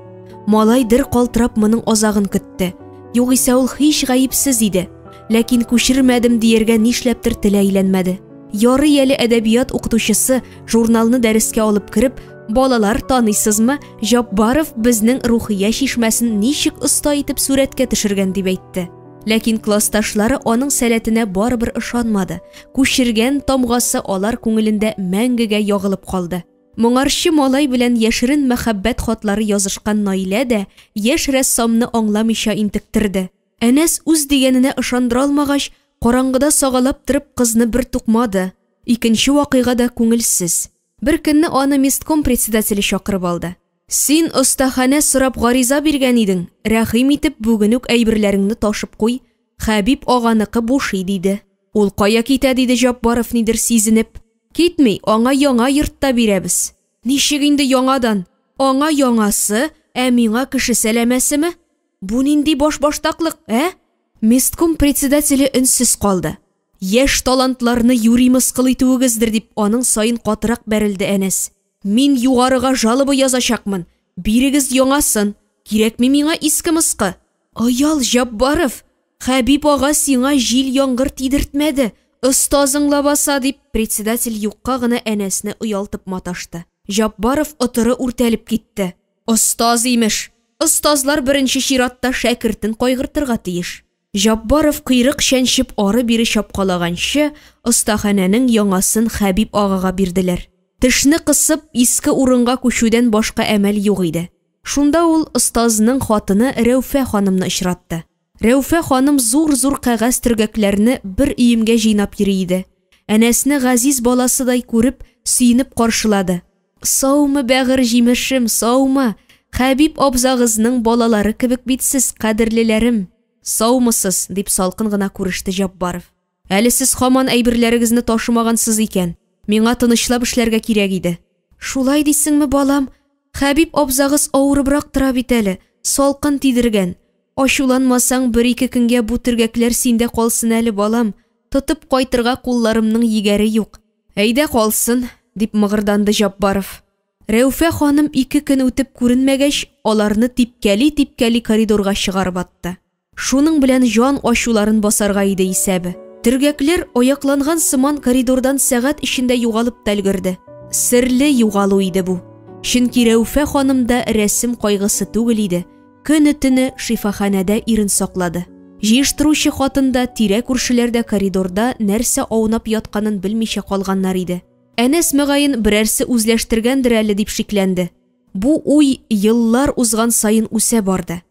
Малай дер калтырап моның азагын көтте. Югыйсә ул һич гаепсез иде. Ләкин күчермәдем дияргә нишләптер теле әйләнмәде. Ярый әле әдәбият укытучысы журналны дәрескә алып кереп, Балалар, таныйсызмы, Җаббаров безнең Рухия чишмәсен ничек оста итеп сурәткә төшергән дип әйтте. Ләкин классташлары аның сәләтенә барыбер ышанмады. Күчергән тамгасы алар күңелендә мәңгегә ягылып калды. Моңарчы малай белән яшерен мәхәббәт хатлары язышкан Наилә дә яшь рәссамны аңламыйча интектерде. Әнәс үз дигәненә ышандыра алмагач, караңгыда сагалап торып кызны бер тукмады. Икенче вакыйга да күңелсез. Бер көнне аны местком председателе чакырып алды. Син остаханә сорап гариза биргән идең, рәхим итеп бүген үк әйберләреңне ташып куй, Хәбиб аганыкы бушый, диде. Ул кая китә, диде Җаббаров нидер сизенеп. Китми, аңа яңа йорт та бирәбез. Ничек инде яңадан? Аңа яңасы, ә миңа кеше сәләмәсеме? Бу нинди башбаштаклык, ә? Местком председателе өнсез калды. Яшь талантларны юри мыскыл итүегездер, дип аның саен катырак бәрелде Әнәс. Мин югарыга жалоба язачакмын. Бирегез яңасын. Кирәкми миңа иске-мыскы. Оял, Җаббаров! Хәбиб ага сиңа җил-яңгыр тидертмәде. Остазың лабаса, дип председатель юкка гына Әнәсне оялтып маташты. Җаббаров отыры үртәлеп китте. Остаз, имеш! Остазлар беренче чиратта шәкертен кайгыртырга тиеш. Җаббаров койрык чәнчеп ары-бире чапкалаганчы, остаханәнең яңасын Хәбиб агага бирделәр. Тешне кысып, иске урынга күчүдән башка әмәл юк иде. Шунда ул остазның хатыны Рәүфә ханымны очратты. Рәүфә ханым зур-зур кәгазь төргәкләрне бер өемгә җыйнап йөри иде. Әнәсне газиз баласыдай күреп, сөенеп каршылады. Саумы, бәгырь җимешем, саумы? Хәбиб абзагызның балалары кебек бит сез, кадерлеләрем. Саумысыз, дип салкын гына күреште Җаббаров. Әле сез һаман әйберләрегезне ташымагансыз икән. Миңа тынычлап эшләргә кирәк иде. Шулай дисеңме, балам? Хәбиб абзагыз авырыбрак тора бит әле, салкын тидергән. Ачуланмасаң, бер-ике көнгә бу төргәкләр синдә калсын әле, балам. Тотып кайтырга кулларымның егәре юк. Әйдә калсын, дип мыгырданды Җаббаров. Рәүфә ханым ике көн үтеп күренмәгәч, аларны типкәли-типкәли коридорга чыгарып атты. Шуның белән җан ачуларын басарга иде исәбе. Төргәкләр аякланган сыман коридордан сәгать эчендә югалып та өлгерде. Серле югалу иде бу. Чөнки Рәүфә ханым да рәсем кайгысы түгел иде. Көне-төне шифаханәдә ирен саклады. Җыештыручы хатын да, тирә-күршеләр дә коридорда нәрсә аунап ятканын белмичә калганнар иде. Әнәс, мөгаен, берәрсе үзләштергәндер әле дип шикләнде. Бу уй еллар узган саен үсә барды.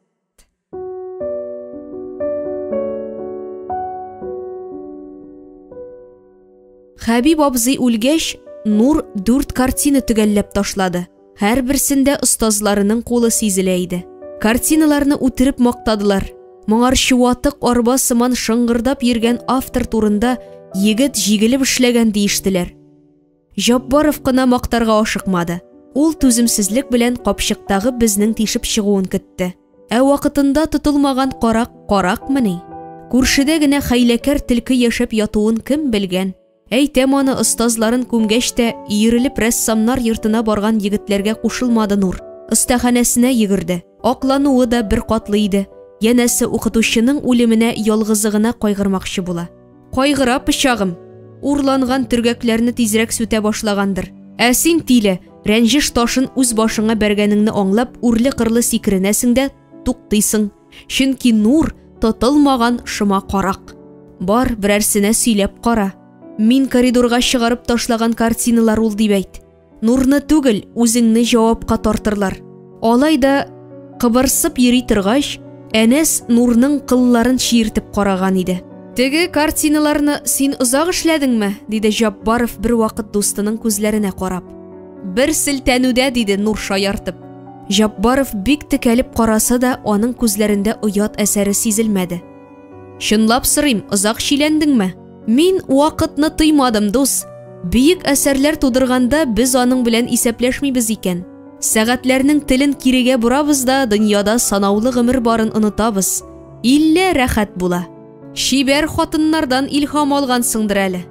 Хәбиб абзый үлгәч, Нур дүрт картина төгәлләп ташлады. Һәрберсендә остазларының кулы сизелә иде. Картиналарны үтереп мактадылар. Моңарчы ватык арба сыман шыңгырдап йөргән автор турында егет җигелеп эшләгән диештеләр. Җаббаров кына мактарга ашыкмады. Ул түземсезлек белән капчыктагы безнең тишеп чыгуын көтте. Ә вакытында тотылмаган карак каракмыни? Күршедә генә хәйләкәр төлке яшәп ятуын кем белгән? Әйтәм аны остазларын күмгәч тә, өерелеп рәссамнар йортына барган егетләргә кушылмады Нур. Остаханәсенә йөгерде. Аклануы да беркатлы иде. Янәсе укытучының үлеменә ялгызы гына кайгырмакчы була. Кайгыра пычагым. Урланган төргәкләрне тизрәк сүтә башлагандыр. Ә син, тиле, рәнҗеш ташын үз башыңа бәргәнеңне аңлап, үрле-кырлы сикеренәсең дә туктыйсың. Чөнки Нур тотылмаган шома карак. Бар, берәрсенә сөйләп кара. Мин коридорга чыгарып ташлаган картиналар ул дип әйт. Нурны түгел, үзеңне җавапка тартырлар. Алай да кыбырсып йөри торгач, Әнәс Нурның кылларын чиертеп караган иде. Теге картиналарны син озак эшләдеңме? диде Җаббаров бервакыт дустының күзләренә карап. Бер селтәнүдә, диде Нур шаяртып. Җаббаров бик текәлеп караса да, аның күзләрендә оят әсәре сизелмәде. Чынлап сорыйм, озак чиләндеңме? Мин вакытны тоймадым, дус. Бөек әсәрләр тудырганда без аның белән исәпләшмибез икән. Сәгатьләрнең телен кирегә борабыз да, дөньяда санаулы гомер барын онытабыз. Иллә рәхәт була. Чибәр хатыннардан илһам алгансыңдыр әле.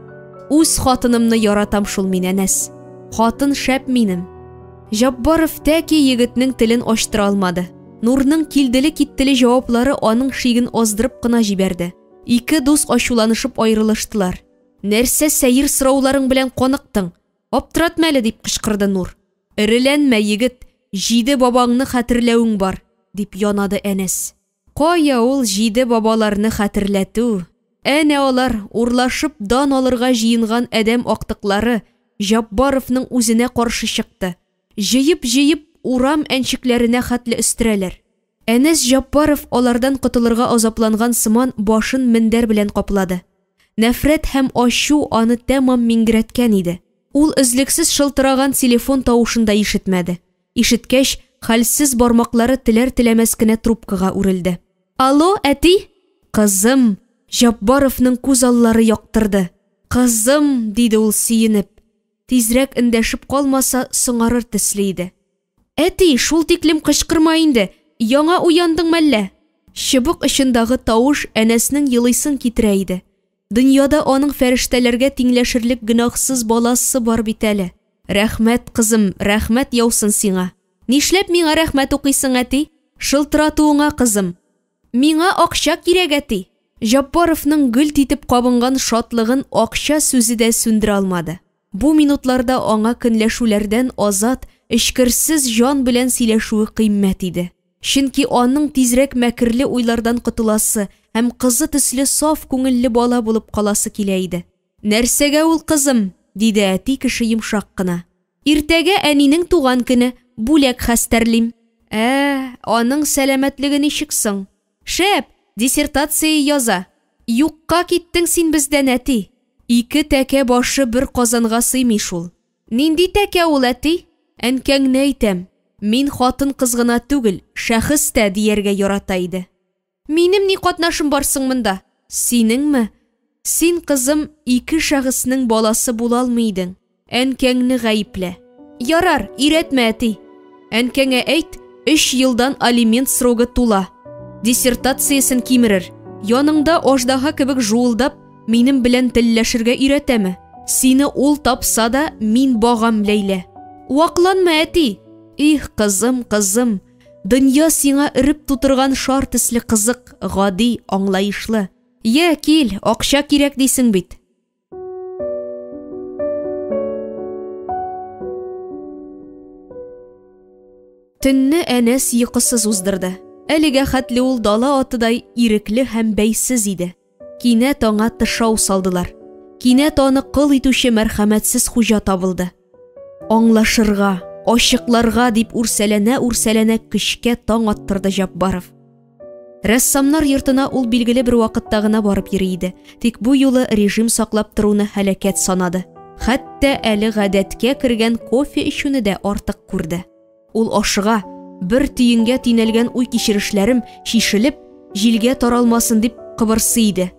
Үз хатынымны яратам шул мин, Әнәс. Хатын шәп минем. Җаббаров тәки егетнең телен ачтыра алмады. Нурның килделе-киттеле җаваплары аның шиген аздырып кына җибәрде. Ике дус ачуланышып аерылыштылар. Нәрсә сәер сорауларың белән каныктың? Аптыратма әле, дип кычкырды Нур. Эреләнмә, егет, җиде бабаңны хәтерләвең бар, дип янады Әнәс. Кая ул җиде бабаларны хәтерләтү? Әнә алар, урлашып дан алырга җыенган адәм актыклары, Җаббаровның үзенә каршы чыкты. Җыеп-җыеп, урам әнчекләренә хәтле өстерәләр. Әнәс Җаббаров алардан котылырга азапланган сыман башын мендәр белән каплады. Нәфрәт һәм ачу аны тәмам миңгерәткән иде. Ул өзлексез шылтыраган телефон тавышын да ишетмәде. Ишеткәч, хәлсез бармаклары теләр-теләмәс кенә трубкага үрелде. Алло, әти? Кызым! Җаббаровның күз аллары яктырды. Кызым, диде ул сөенеп. Тизрәк эндәшеп калмаса, соңарыр төсле иде. Әти, шул тиклем кычкырма инде, яңа уяндың мәллә? Чыбык очындагы тавыш Әнәснең елыйсын китерә иде. Дөньяда аның фәрештәләргә тиңләшерлек гөнаһсыз баласы бар бит әле. Рәхмәт, кызым, рәхмәт яусын сиңа. Нишләп миңа рәхмәт укыйсың, әти? Шылтыратуыңа, кызым. Миңа акча кирәк, әти. Җаббаровның гөлт итеп кабынган шатлыгын акча сүзе дә сүндерә алмады. Бу минутларда аңа көнләшүләрдән азат, эчкерсез җан белән сөйләшүе кыйммәт иде. Чөнки аның тизрәк мәкерле уйлардан котыласы һәм кызы төсле саф күңелле бала булып каласы килә иде. Нәрсәгә ул, кызым? диде әти кеше йомшак кына. Иртәгә әнинең туган көне, бүләк хәстәрлим. Ә, аның сәламәтлеге ничек соң? Шәп, диссертация яза. Юкка киттең син бездән, әти. Ике тәкә башы бер казанга сыймый шул. Нинди тәкә ул, әти? Әнкәңне әйтәм. Мин хатын-кыз гына түгел, шәхес тә дияргә ярата иде. Минем ни катнашым бар соң монда? Синеңме? Син, кызым, ике шәхеснең баласы була алмый идең. Әнкәңне гаеплә. Ярар, өйрәтмә, әти. Әнкәңә әйт, өч елдан алимент срогы тула. Диссертациясен кимерер. Яныңда аждаһа кебек жуылдап, минем белән телләшергә өйрәтәме? Сине ул тапса да, мин багам, Ләйлә. Вакланма, әти. Их, кызым, кызым, Дөнья сиңа өреп тутырган шар төсле кызык, гади, аңлаешлы. Йә, кил, акча кирәк дисең бит. Төнне Әнәс йокысыз уздырды. Әлегә хәтле ул дала атыдай ирекле һәм бәйсез иде. Кинәт аңа тышау салдылар. Кинәт аны кол итүче мәрхәмәтсез хуҗа табылды. Аңлашырга, ачыкларга дип үрсәләнә-үрсәләнә көчкә таң аттырды Җаббаров. Рәссамнар йортына ул билгеле бер вакытта гына барып йөри иде. Тик бу юлы режим саклап торуны һәлакәт санады. Хәтта әле гадәткә кергән кофе эчүне дә артык күрде. Ул ашыга, бер тиенгә тинәлгән уй-кичерешләрем чишелеп, җилгә таралмасын дип кыбырсый иде.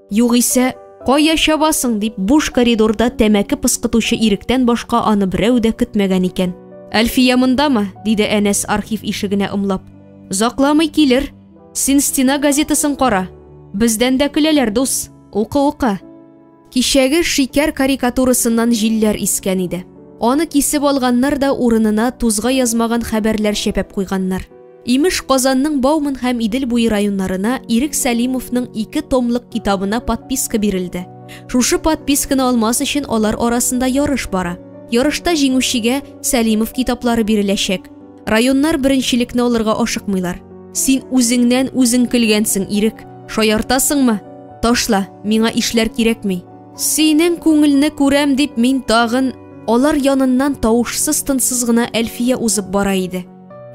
Югыйсә, кая чабасың дип буш коридорда тәмәке пыскытучы Иректән башка аны берәү дә көтмәгән икән. Әлфия мондамы? диде Әнәс архив ишегенә ымлап. Озакламый килер. Син стена газетасын кара. Бездән дә көләләр, дус. Укы, укы. Кичәге шикәр карикатурасыннан җилләр искән иде. Аны кисеп алганнар да урынына тузга язмаган хәбәрләр чәпәп куйганнар. Имеш, Казанның Бауман һәм Идел буе районнарына Ирек Сәлимовның ике томлык китабына подписка бирелде. Шушы подписканы алмас өчен алар арасында ярыш бара. Ярышта җиңүчегә Сәлимов китаплары биреләчәк. Районнар беренчелекне алырга ашыкмыйлар. Син үзеңнән үзең көлгәнсең, Ирек. Шаяртасыңмы? Ташла, миңа ишләр кирәкми. Синең күңелне күрәм дип мин тагын алар яныннан тавышсыз-тынсыз гына Әлфия узып бара иде.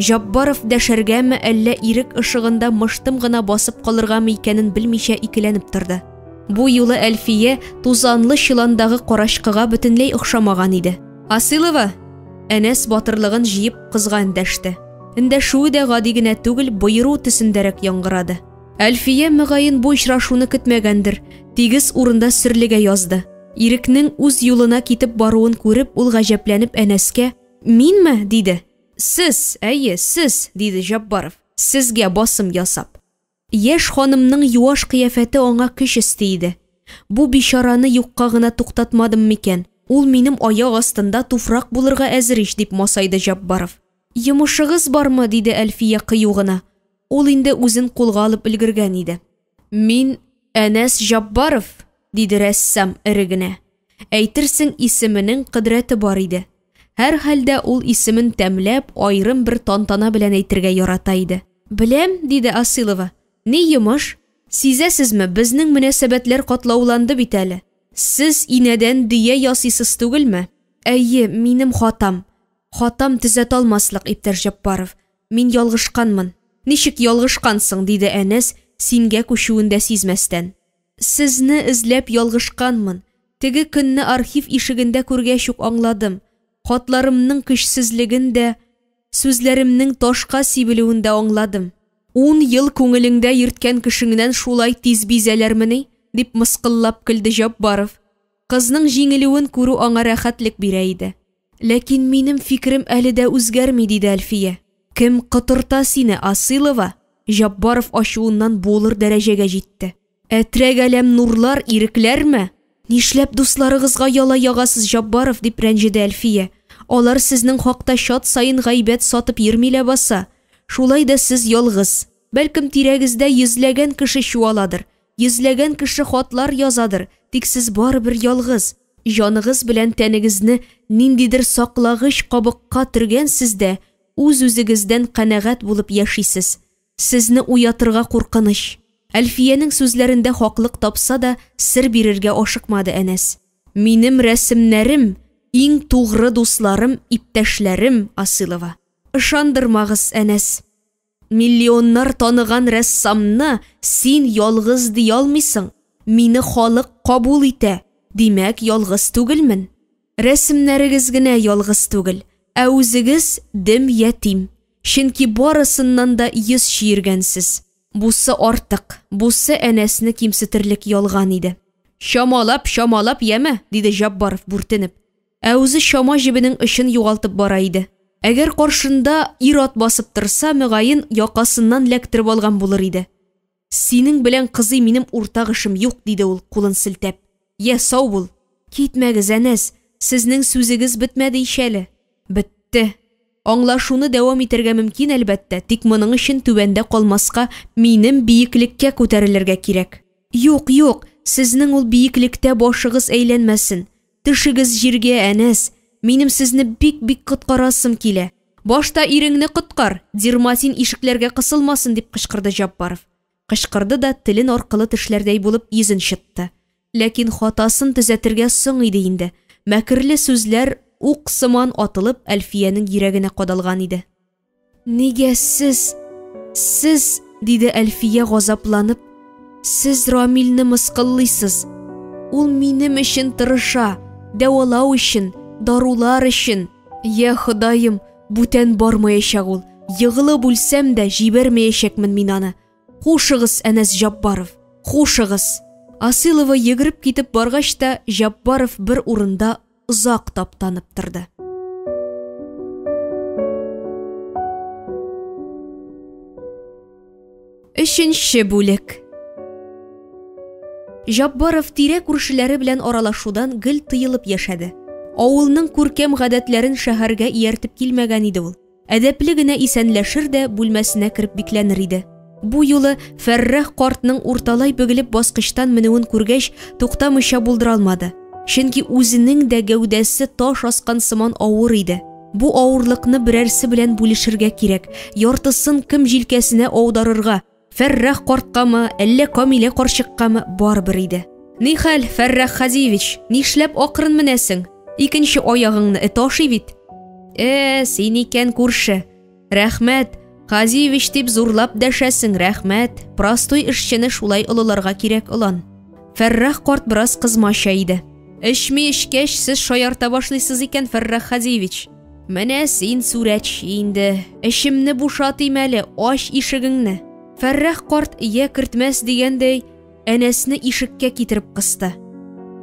Җаббаров дәшәргәме, әллә Ирек ышыгында мыштым гына басып калыргамы икәнен белмичә икеләнеп торды. Бу юлы Әлфия тузанлы чоландагы карачкыга бөтенләй охшамаган иде. Асылова! Әнәс батырлыгын җыеп кызга эндәште. Эндәшүе дә гади генә түгел, боеру төсендәрәк яңгырады. Әлфия, мөгаен, бу очрашуны көтмәгәндер, тигез урында сөрлегә язды. Ирекнең үз юлына китеп баруын күреп, ул гаҗәпләнеп Әнәскә: "Минме?" диде. "Сез, әйе, сез", диде Җаббаров, сезгә басым ясап. Яшь ханымның юаш кыяфәте аңа көч өсти иде. Бу бичараны юкка гына туктатмадым микән? Ул минем аяк астында туфрак булырга әзер ич, дип масайды Җаббаров. Йомышыгыз бармы? диде Әлфия кыю гына. Ул инде үзен кулга алып өлгергән иде. Мин Әнәс Җаббаров, диде рәссам эре генә. Әйтерсең, исеменең кодрәте бар иде. Һәрхәлдә ул исемен тәмләп, аерым бер тантана белән әйтергә ярата иде. Беләм, диде Асылова. Ни йомыш? Сизәсезме, безнең мөнәсәбәтләр катлауланды бит әле. Сез инәдән дөя ясыйсыз түгелме? Әйе, минем хатам. Хатам төзәтә алмаслык, иптәш Җаппаров. Мин ялгышканмын. Ничек ялгышкансың? диде Әнәс, сингә күчүен дә сизмәстән. Сезне эзләп ялгышканмын. Теге көнне архив ишегендә күргәч үк аңладым. Хатларымның көчсезлеген дә, сүзләремнең ташка сибелүен дә аңладым. Ун ел күңелеңдә йөрткән кешеңнән шулай тиз бизәләрмени? дип мыскыллап көлде Җаббаров. Кызның җиңелүен күрү аңа рәхәтлек бирә иде. Ләкин минем фикерем әле дә үзгәрми, диде Әлфия. Кем котырта сине, Асылова? Җаббаров ачуыннан буылыр дәрәҗәгә җитте. Әтрәк-әләм нурлар, ирекләрме? Нишләп дусларыгызга яла ягасыз, Җаббаров, дип рәнҗеде Әлфия. Алар сезнең хакта чат саен гайбәт сатып йөрми ләбаса. Шулай да сез ялгыз. Бәлкем, тирәгездә йөзләгән кеше чуаладыр, йөзләгән кеше хатлар язадыр, тик сез барыбер ялгыз. Җаныгыз белән тәнегезне ниндидер саклагыч кабыкка төргәнсез дә, үз-үзегездән канәгать булып яшисез. Сезне уятырга куркыныч. Әлфиянең сүзләрендә хаклык тапса да, сер бирергә ашыкмады Әнәс. Минем рәсемнәрем, иң тугры дусларым, иптәшләрем, Асылова. Ышандырмагыз, Әнәс. Миллионнар таныган рәссамны син ялгыз ди алмыйсың. Мине халык кабул итә, димәк, ялгыз түгелмен. Рәсемнәрегез генә ялгыз түгел, ә үзегез дөм ятим. Чөнки барысыннан да йөз чөергәнсез. Бусы артык, бусы Әнәсне кимсетерлек ялган иде. Чамалап, чамалап, яме, диде Җаббаров бүртенеп. Ә үзе чама җебенең очын югалтып бара иде. Әгәр каршында ир-ат басып торса, мөгаен, якасыннан ләктереп алган булыр иде. Синең белән, кызый, минем уртак эшем юк, диде ул, кулын селтәп. Йә, сау бул. Китмәгез, Әнәс, сезнең сүзегез бетмәде ич әле. Бетте. Аңлашуны дәвам итәргә мөмкин, әлбәттә, тик моның өчен түбәндә калмаска, минем биеклеккә күтәрелергә кирәк. Юк, юк, сезнең ул биеклектә башыгыз әйләнмәсен. Төшегез җиргә, Әнәс. Минем сезне бик-бик коткарасым килә. Башта иреңне коткар, дерматин ишекләргә кысылмасын, дип кычкырды Җаббаров. Кычкырды да телен аркылы тешләрдәй булып йөзен чытты. Ләкин хатасын төзәтергә соң иде инде. Мәкерле сүзләр ук сыман атылып Әлфиянең йөрәгенә кадалган иде. Нигә сез, сез, диде Әлфия газапланып, сез Рамилне мыскыллыйсыз. Ул минем өчен тырыша, дәвалау өчен, дарулар өчен. Я Ходаем, бүтән бармаячак ул. Егылып үлсәм дә җибәрмәячәкмен мин аны. Хушыгыз, Әнәс Җаббаров, хушыгыз. Асилова йөгереп китеп баргач та, Җаббаров бер урында озак таптанып торды. Өченче бүлек. Җаббаров тирә-күршеләре белән аралашудан гел тыелып яшәде. Авылның күркәм гадәтләрен шәһәргә ияртеп килмәгән иде ул. Әдәпле генә исәнләшер дә бүлмәсенә кереп бикләнер иде. Бу юлы Фәррах картның урталай бөгелеп баскычтан менүен күргәч, туктамыйча булдыра алмады. Чөнки үзенең дә гәүдәсе таш аскан сыман авыр иде. Бу авырлыкны берәрсе белән бүлешергә кирәк. Яртысын кем җилкәсенә аударырга, Фәррах карткамы, әллә Камилә карчыккамы, барыбер иде. Нихәл, Фәррах Хазиевич, нишләп акрын менәсең? Икенче аягыңны эт ашый бит. Э, син икән күрше. Рәхмәт, Хазиевич дип зурлап дәшәсең, рәхмәт. Простой эшчене шулай олыларга кирәк, олан. Фәррах карт бераз кызмача иде. Эчми эчкәч, сез шаярта башлыйсыз икән, Фәррах Хазиевич. Менә син сурәтче инде. Эчемне бушатыйм әле, ач ишегеңне. Фәррах карт я кертмәс дигәндәй, Әнәсне ишеккә китереп кысты.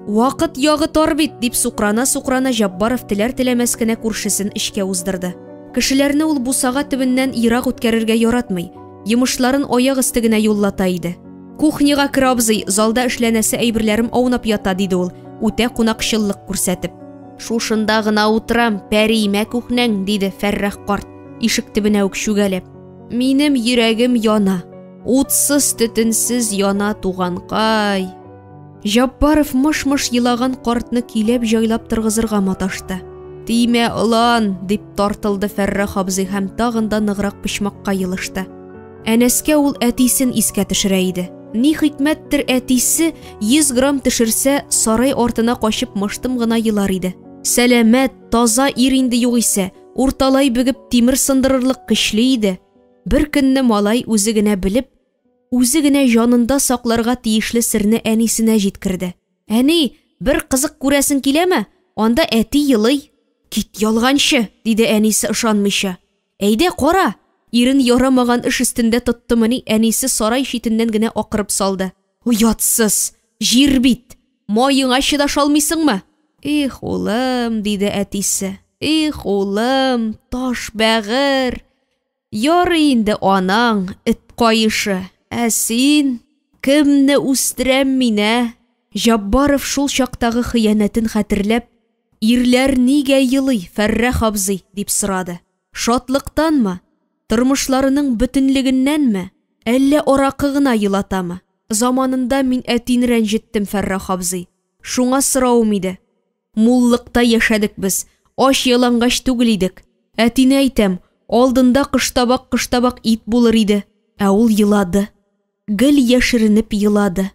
Вакыт ягы тар бит, дип сукрана-сукрана Җаббаров теләр-теләмәс кенә күршесен эчкә уздырды. Кешеләрне ул бусага төбеннән ерак үткәрергә яратмый, йомышларын аяк өсте генә юллата иде. Кухняга кер, абзый, залда эшләнәсе әйберләрем аунап ята, диде ул, үтә кунакчыллык күрсәтеп. Шушында гына утырам, пәриемә кухнәң, диде Фәррах карт, ишек төбенә үк чүгәләп. Минем йөрәгем яна. Утсыз, төтенсез яна, туганкай. Җаббаров мыш-мыш елаган картны көйләп-җайлап торгызырга маташты. Тимә, олан, дип тартылды Фәррах абзый һәм тагын да ныграк почмакка елышты. Әнәскә ул әтисен искә төшерә иде. Ни хикмәттер әтисе 100 грамм төшерсә, сарай артына качып мыштым гына елар иде. Сәламәт, таза ир инде югыйсә, урталай бөгеп тимер сындырырлык көчле иде. Бер көнне малай үзе генә белеп, үзе генә җанында сакларга тиешле серне әнисенә җиткерде. Әни, Бер кызык күрәсең киләме? Анда әти елый. Кит ялганчы, диде әнисе ышанмыйча. Әйдә, кара! Ирен ярамаган эш өстендә тоттымыни, әнисе сарай читеннән генә акырып салды. Оятсыз! Җир бит! Маеңа чыдаша алмыйсыңмы? Их, улым, диде әтисе. Их, улым, таш бәгырь! Ярый инде анаң, эт каешы, ә син кемне үстерәм мин, ә? Җаббаров шул чактагы хыянәтен хәтерләп, Ирләр нигә елый, Фәррах абзый? дип сорады. Шатлыктанмы? Тормышларының бөтенлегеннәнме? Әллә аракы гына елатамы? Заманында мин әтине рәнҗеттем, Фәррах абзый. Шуңа соравым иде. Муллыкта яшәдек без, ач-ялангач түгел идек. Әтине әйтәм, алдында коштабак-коштабак ит булыр иде. Ә ул елады. Гел яшеренеп елады.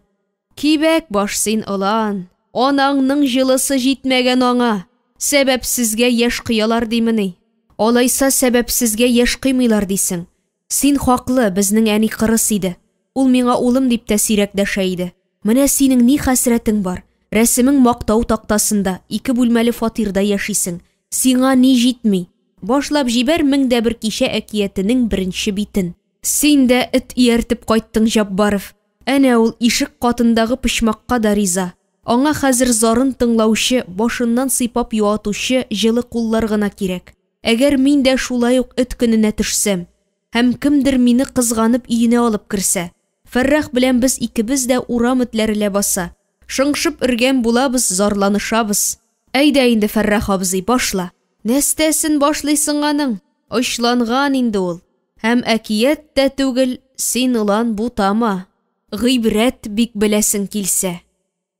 Кибәк баш син, олан, анаңның җылысы җитмәгән аңа, сәбәпсезгә яшь коялар димени? Алайса сәбәпсезгә яшь коймыйлар дисең. Син хаклы, безнең әни кырыс иде. Ул миңа улым дип тә сирәк дәшә иде. Менә синең ни хәсрәтең бар? Рәсемең мактау тактасында, ике бүлмәле фатирда яшисең. Сиңа ни җитми? Башлап җибәр 1001 кичә әкиятенең беренче битен. Син дә эт ияртеп кайттың, Җаббаров. Әнә ул ишек катындагы почмакка да риза. Аңа хәзер зарын тыңлаучы, башыннан сыйпап юатучы җылы куллар гына кирәк. Әгәр мин дә шулай ук эт көненә төшсәм, һәм кемдер мине кызганып өенә алып керсә, Фәррах белән без икебез дә урам этләре ләбаса. Шыңшып өргән булабыз, зарланышабыз. Әйдә инде, Фәррах абзый, башла. Нәстәсен башлыйсың аның? Очланган инде ул. Һәм әкият тә түгел, син, олан, бутама. Гыйбрәт бик беләсең килсә.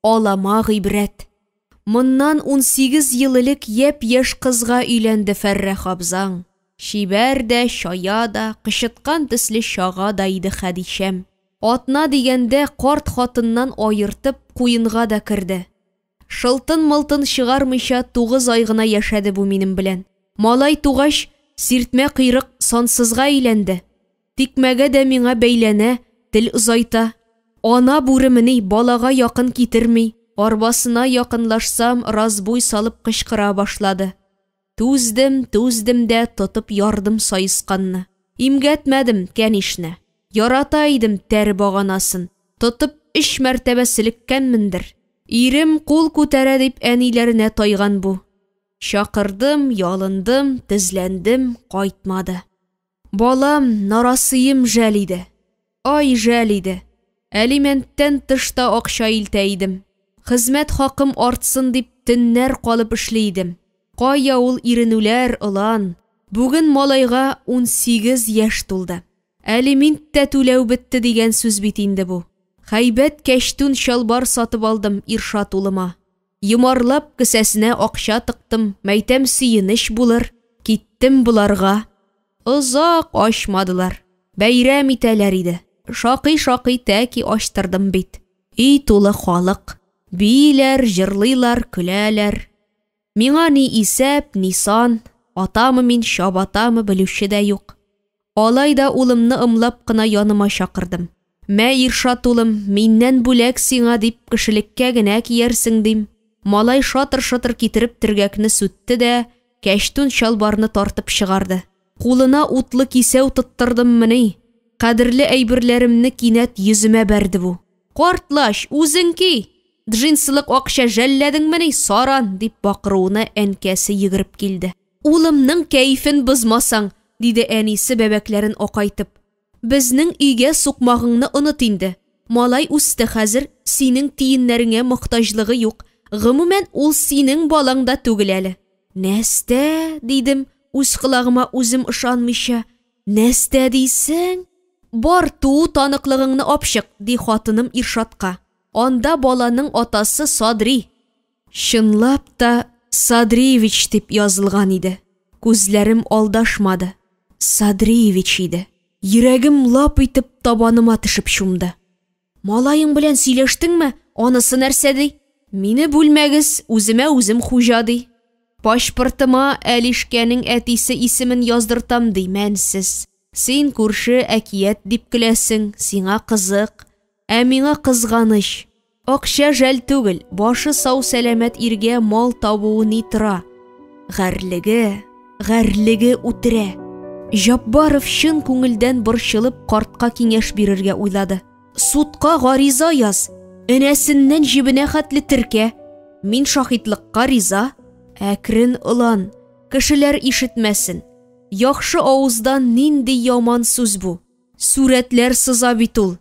Алама гыйбрәт. Моннан 18 ел элек япь-яшь кызга өйләнде Фәррах абзаң. Чибәр дә, чая да, кычыткан төсле чага да иде Хәдичәм. Атна дигәндә карт хатыннан аертып, куенга да керде. Шылтын-мылтын чыгармыйча 9 ай гына яшәде бу минем белән. Малай тугач, сиртмә койрык сансызга әйләнде. Тикмәгә дә миңа бәйләнә, тел озайта. Ана бүремени, балага якын китерми. Арбасына якынлашсам, разбуй салып кычкыра башлады. Түздем, түздем дә тотып ярдым саесканны. Имгәтмәдем, кәнишне. Ярата идем тәре баганасын. Тотып өч мәртәбә селеккәнмендер. Ирем кул күтәрә дип әниләренә тайган бу. Чакырдым, ялындым, тезләндем, кайтмады. Балам, нарасыем жәл иде. Ай, жәл иде. Алименттан тыш та акча илтә идем. Хезмәт хакым артсын дип төннәр калып эшли идем. Кая ул иренүләр, олан. Бүген малайга 18 яшь тулды. Алимент тә түләү бетте дигән сүз бит инде бу. Хәйбәт кәчтүн чалбар сатып алдым Иршат улыма. Йомарлап кесәсенә акча тыктым, мәйтәм сөенеч булыр. Киттем боларга. Озак ачмадылар. Бәйрәм итәләр иде. Шакый-шакый тәки ачтырдым бит. Өй тулы халык. Бииләр, җырлыйлар, көләләр. Миңа ни исәп, ни сан, атамы мин, чабатамы белүче дә юк. Алай да улымны ымлап кына яныма чакырдым. Мә, Иршат улым, миннән бүләк сиңа дип кешелеккә генә киярсең дим. Малай шатыр-шотыр китереп төргәкне сүтте дә, кәчтүн чалбарны тартып чыгарды. Кулына утлы кисәү тоттырдыммыни? Кадерле әйберләремне кинәт йөземә бәрде бу. Картлач, үзең ки! Джинсылык акча жәлләдеңмени, саран! дип бакыруына әнкәсе йөгереп килде. Улымның кәефен бозмасаң, диде әнисе бәбәкләрен акайтып. Безнең өйгә сукмагыңны оныт инде. Малай үсте хәзер, синең тиеннәреңә мохтаҗлыгы юк. Гомумән, ул синең балаң да түгел әле. Нәстә, дидем, үз колагыма үзем ышанмыйча. Нәстә дисең? Бар туу таныклыгыңны апчык, ди хатыным Иршатка. Анда баланың атасы Садри. Чынлап та Садриевич дип язылган иде. Күзләрем алдашмады. Садриевич иде. Йөрәгем лап итеп табаныма төшеп чумды. Малаең белән сөйләштеңме? Анысы нәрсә ди? Мине бүлмәгез, үземә үзем хуҗа ди. Пашпортыма Әлишкәнең әтисе исемен яздыртам ди, мәнсез. Син күрше әкият дип көләсең, сиңа кызык. Ә миңа кызганыч. Акча жәл түгел, башы сау-сәламәт иргә мал табуы ни тора. Гарьлеге, гарьлеге үтерә. Җаббаров чын күңелдән борчылып картка киңәш бирергә уйлады. Судка гариза яз, энәсеннән җебенә хәтле теркә. Мин шаһитлыкка риза. Әкрен, олан, кешеләр ишетмәсен. Яхшы авыздан нинди яман сүз бу? Сурәтләр сыза бит ул.